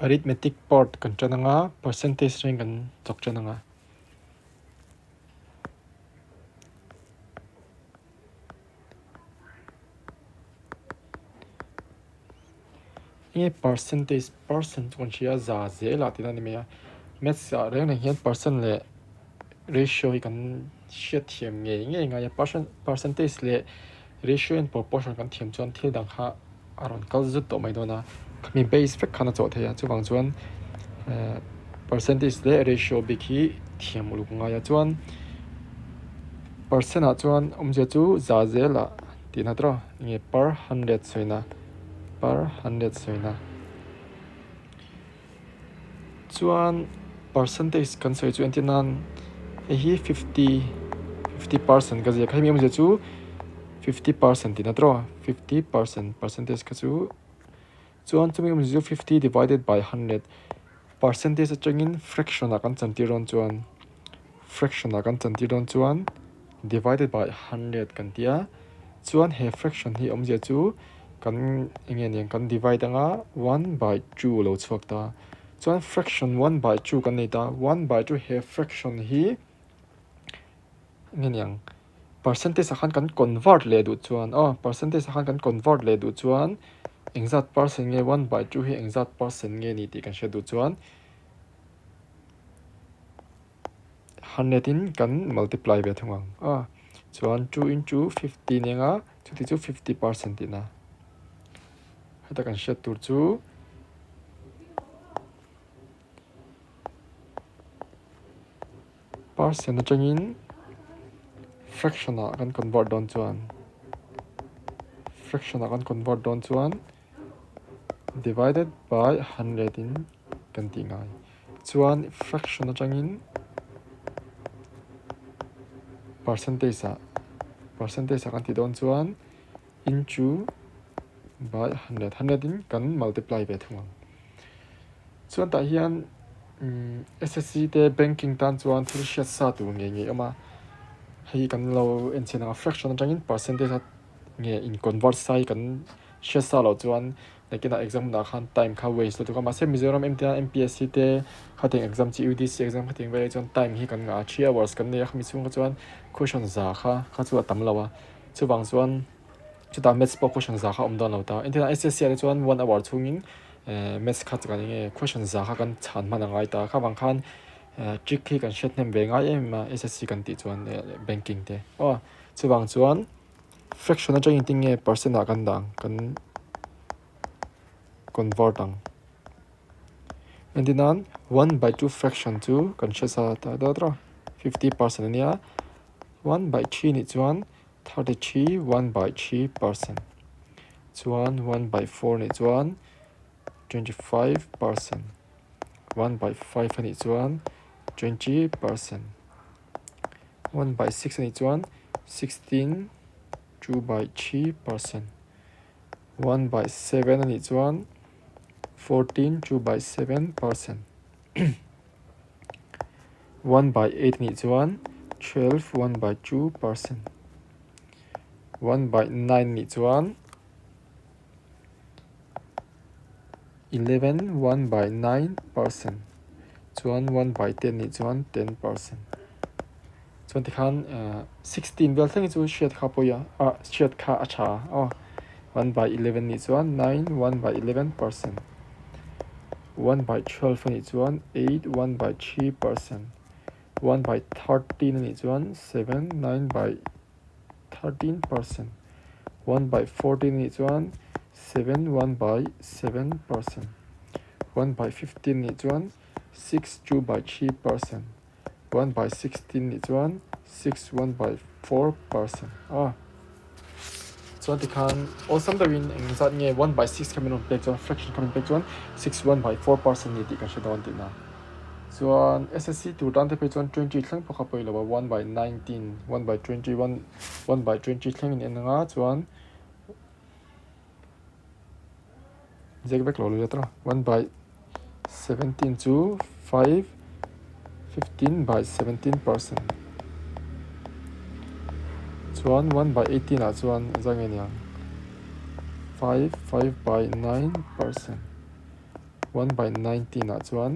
Arithmetic part kan tan anga percentage reng kan chawk tan anga. Enge percentage percent chu kan hria a za zel ah tihna a ni mai a maths ah reng reng hian percent leh ratio hi kan hriat thiam ngei ngei ngai a percentage leh ratio and proportion kan thiam chuan thil dang kha a rawn kal zut tawh mai dawn a khami base vek khan a chawh thei a chuvang chuan ehh percentage leh ratio bik hi thiam uluk ngai a chuan percent ah chuan awmzia chu za zel ah tihna tawh enge per hundred sawina per hundred sawina chuan percentage kan sawi chu entir nan hei hi fifty fifty percent ka ziak hemi awmzia chu fifty percent tihna tawh fifty percent percentage kha chu chuan chumi awmzia chu fifty divided by hundred percentage atangin fraction ah kan chantir dawn chuan fraction ah kan chantir dawn chuan divided by hundred kan ti a chuan he fraction hi awmzia chu kan eng nge niang kan divide anga one by two a lo chhuak ta chuan fraction one by two kan nei ta one by two he fraction hi eng nge niang percentage ah khan kan convert leh duh chuan aw percentage ah khan kan convert leh duh chuan engzat percent nge one by two hi engzat percent nge ni tih kan hriat duh chuan. Hundred in kan multiply ve thung ang a chuan two into fifty nia nga chuti chu fifty percent tihna heta kan hriat tur chu percent atangin fraction ah kan convert dawn chuan fraction ah kan convert dawn chuan divided by hundred in kan tih ngai. Chuan fraction atangin percentage ah percentage ah kan tih dawn chuan into by hundred hundred in kan multiply ve thung ang. Chuan tah hian SSC te banking tan chuan thil hriat sa tur ngei ngei awm a, hei kan lo en chhin ang a fraction atangin percentage a nge in convert sai kan hriat sa loh chuan Nakinah exam hunah khan time kha waste lutuk a, mahse Mizoram MTI, MPSC te khatiang exam chi UDC exam khatiang velah chuan time hi kan ngah a, three hours kan nei a, khami chhung kha chuan question za kha kha chu a tam lo a, chuvang chuan chutah maths pawh question za kha a awm dawn lo ta. Engtin ah SSC ah te chuan one hour chhungin eh maths kha kan enge question za kha kan chhan hman a ngai ta, kha vang khan eh trick hi kan hriat hnem ve ngai em a SSC kan tih chuan eh banking te aw chuvang chuan. Fraction atang engtin nge percent ah kan dah ang kan convert ang. Entir nan one by two fraction chu kan hre sa ta deuh tawh a 50% a nia one by three nih chuan 33 one by three percent chuan one by four nih chuan 25% one by five a nih chuan 20%. One by six a nih chuan 16 two by 3%. One by seven a nih chuan 14 two by 7%. One by eight a nih chuan 12 one by 2%. One by nine a nih chuan 11 one by 9% chuan one by 10 nih chuan 10% chuan tikhan 16 vel thleng hi chu hriat kha pawi a ah hriat kha a tha aw one by 11 nih chuan 9 one by 11% one by 12 a nih chuan 8 one by 3% one by 13 a nih chuan 7 9 by 13%, one by 14 nih chuan 7 one by 7%, one by 15 nih chuan 6 two by 3%, one by 16 nih chuan 6 one by 4% a. Chuan tikhan awlsam deuhin eng zat nge one by six kha min rawn pek chuan fraction kha min pek chuan six one by 4% ni tih kan hre dawn tihna. Chuan SSC tur tan te phei chuan 20 thleng pawh kha pawi lo a, one by 19, one by 20, one one by 20 thleng in en anga chuan zek vek lo lo let a, one by 17 chu 5 15 by 17% chuan one by 18 ah chuan zah nge niang 5 5 by 9%. 1 by 19 ah chuan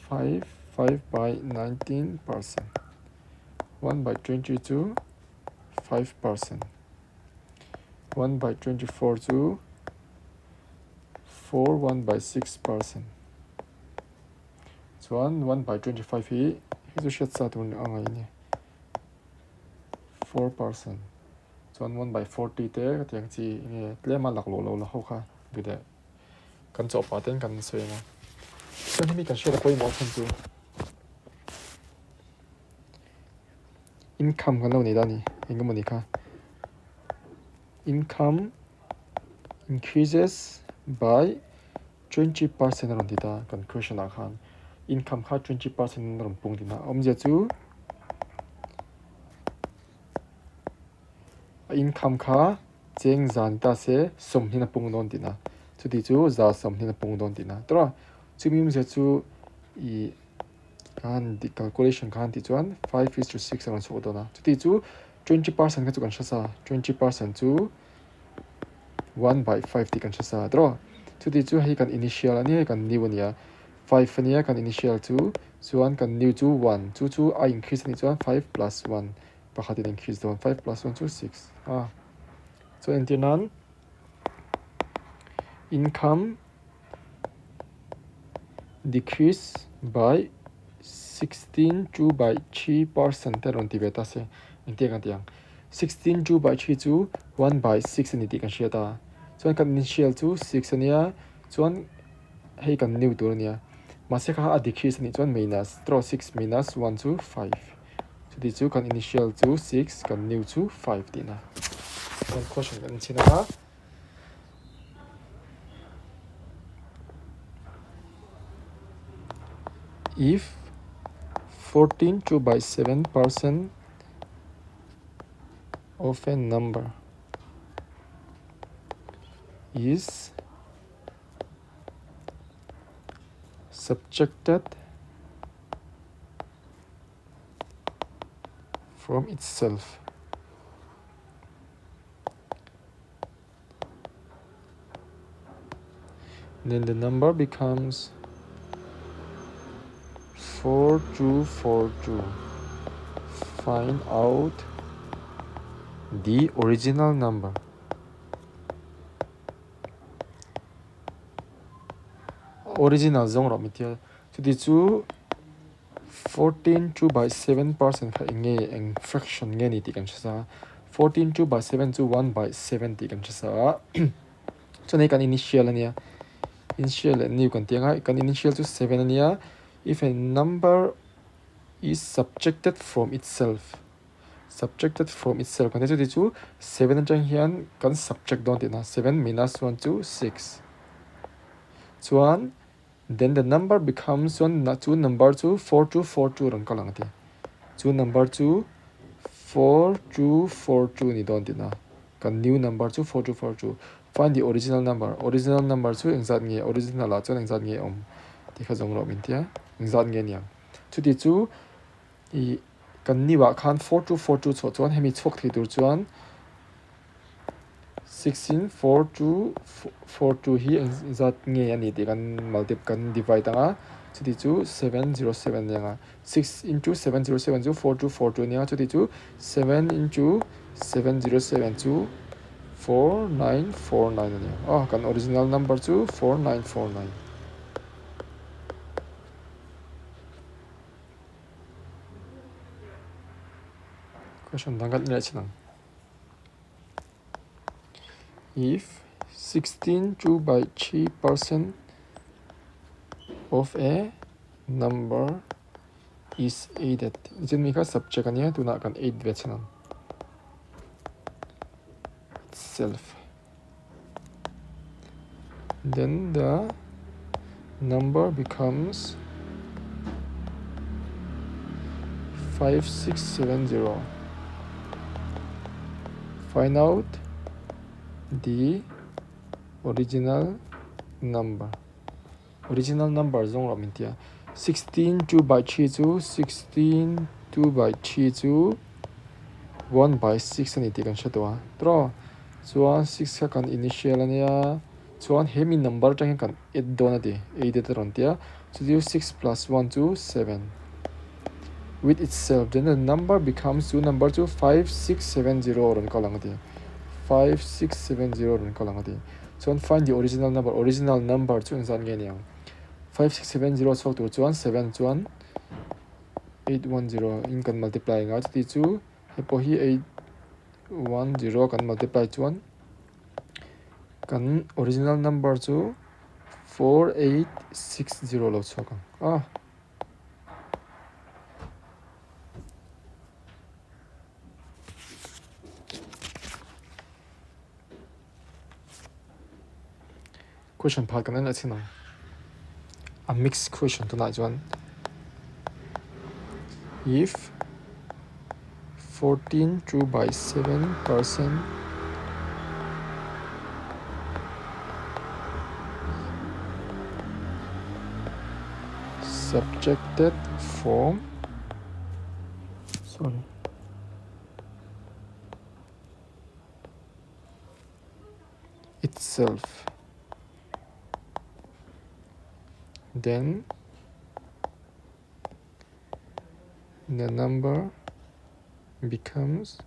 5 5 by 19 percent 1 by 20 chu 5 percent 1 by 24 chu 4 1 by 6 percent chuan 1 by 25 hi hei chu hriat sa tur a ngaih a ni 4 percent chuan 1 by 40 te ka ti ang chi enge tlem a laklawh lo la ho kha duh leh kan chawh pah ten kan sawi ang a chuan hemi kan hriat a pawimawh chhan chu income kan lo nei ta a ni eng emaw ni kha income increases by 20% a rawn ti ta kan question ah khan income kha 20% a rawn pung tihna awmzia chu a income kha cheng za ni ta se sawmhnin a pung dawn tihna chuti chu za sawmhnin a pung dawn tihna tawh a chumi awmzia chu ih khan calculation khan tih chuan 5:6 a rawn chhuak dawn a chuti chu 20% kha chu kan hre sa 20% chu 1/5 tih kan hre sa tawh a chuti chu hei kan initial a nia hei kan new a nia 5 a nia kan initial chu chuan kan new chu 1 chu chu a increase a nih chuan 5 plus 1 pakhat in increase dawn 5 plus 1 chu 6 a chuan entir nan income decrease by 16 2 by 3 percent te rawn ti ve ta se engtiang kan ti ang 16 2 by 3 chu 1 by 6 a ni tih kan hriat a chuan kan initial chu 6 a nia chuan hei kan new tur a nia mahse kha a decrease a nih chuan minus draw 6 minus 1 chu 5 chuti chu kan initial chu 6 kan new chu 5 tihna chuan question kan inchhin anga if 14 2 by 7 percent of a number is subtracted from itself. Then the number becomes 4242. Find out the original number. Original zawng rawh mi tia. Chuti chu 14 2 by 7 percent kha eng nge eng fraction nge ni tih kan hre sa a. 14 2 by 7 chu 1 by 7 tih kan hre sa a. Chuan hei kan initial a nia. Initial leh new kan ti ang a. Kan initial chu 7 a nia. If a number is subtracted from itself subtracted from itself kan tih chu chu 7 atang hian kan subtract dawn tihna 7 minus 1 chu 6 chuan then the number becomes chuan chu number chu 4242 rawn kal ang a ti chu number chu 4242 ni dawn tihna kan new number chu 4242 find the original number original number chu engzat nge original ah chuan engzat nge awm tih kha zawng rawh min tia engzat nge aniang chuti chu Ih, kan new ah khan 4242 chhuah chuan hemi chhuak thei tur chuan 164242 hi eng zat nge a ni tih kan multip kan divide ang a, chuti chu 707 a ni ang a, 6 into 707 chu 4242 a ni ang a, chuti chu 7 into 707 chu 4949 a ni ang, aw kan original number chu 4949. Question dang kan leh chin ang. If 16 2 by 3 percent of a number is added. Ichin mi kha subject ania tunah kan add ve chin ang. Itself. Then the number becomes 5670. Find out the original number. Original number zawng rawh min tia. 16 2 by 3 chu 16 2 by 3 chu 1 by 6 a ni tih kan hre tawh a. Tawh chuan 6 kha kan initial a nia. Chuan he mi number atang hian kan add dawn a ti, added a rawn ti a, chuti 6 plus 1 chu 7 with itself then the number becomes chu number chu 5670 a rawn kal ang a ti, 5670 a rawn kal ang a ti. Chuan find the original number, original number chu engzat nge ni ang? 5670 a chhuak tur chuan 7 chuan 810 in kan multiply ang a, chuti chu hei pawh hi 810 a kan multiply chuan Kan original number chu 4860 lo chhuak ang a. Question phal kan en leh chin ang. A mix question tunah chuan if 14 2 by 7 percent subjected from sorry itself then the number becomes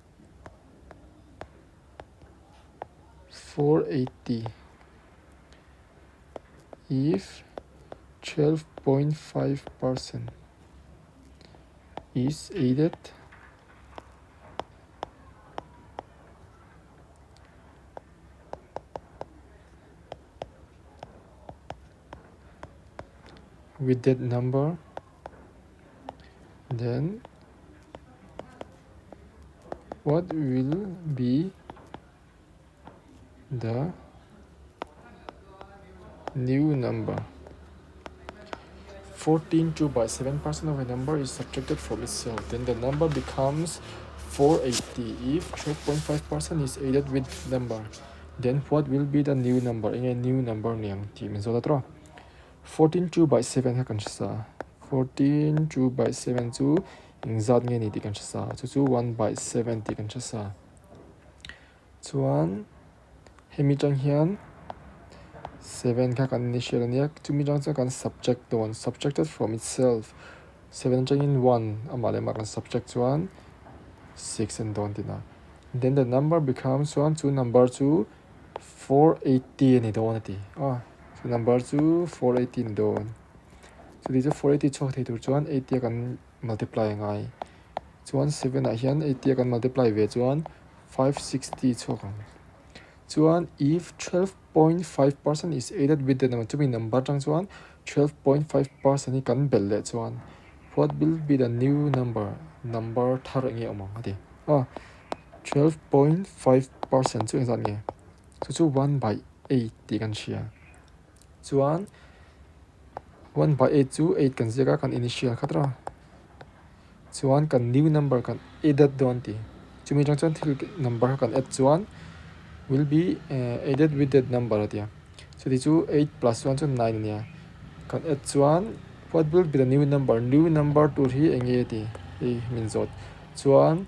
480 if 12.5 percent is added with that number then what will be the new number? 14 2 by 7% of a number is subtracted from itself. Then the number becomes 480. If 12.5% is added with number, then what will be the new number? Enge new number niang tih min zawt a tawh. 14 2 by 7 kha kan hre sa. 14 2 by 7 chu engzat nge ni tih kan hre sa. Chu chu 1 by 7 tih kan hre sa. Chuan hemi tang hian 7 kha kan initial ania, chumi tang chuan kan subtract dawn, subtracted from itself. 7 atangin 1 amah leh amah kan subtract chuan 6 a ni dawn tihna. Then the number becomes chuan chu number chu 480 a ni dawn a ti a, chu number chu 480 a ni dawn. Chuti chu 480 chhuak thei tur chuan 80 a kan multiply a ngai. Chuan 7 ah hian 80 a kan multiply ve chuan 560 chhuak ang. Chuan if 12.5% is added with the number chumi number atang chuan 12.5% hi kan belh leh chuan what will be the new number number thar eng nge awm ang a ti a 12.5% chu engzat nge chu chu 1 by 8 tih kan hria chuan 1 by 8 chu 8 kan ziak a kan initial khat a Chuan kan new number kan added dawn tih. Chumi atang chuan thil number kha kan add chuan will be added with that number a ti a. Chuti chu 8 plus 1 chu 9 a nia. Kan add chuan what will be the new number, new number tur hi eng nge ti hei min zawt. Chuan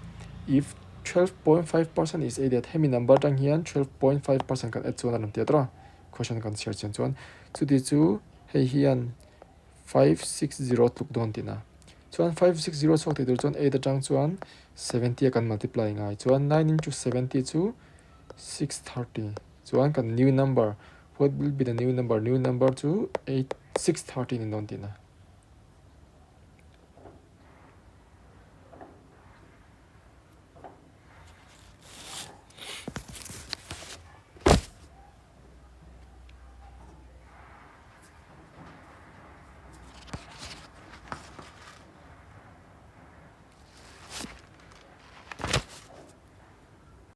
if 12.5% is added hemi number atang hian 12.5% kan add chuan a rawn ti a tawh a, question kan chhiar chian chuan. Chuti chu hei hian 560 tluk dawn tihna. Chuan 560 chhuak thei tur chuan 8 atang chuan 70 a kan multiply ngai. Chuan 9 into 70 chu 630. Chuan kan new number, what will be the new number? New number chu 8 630 ni dawn tihna.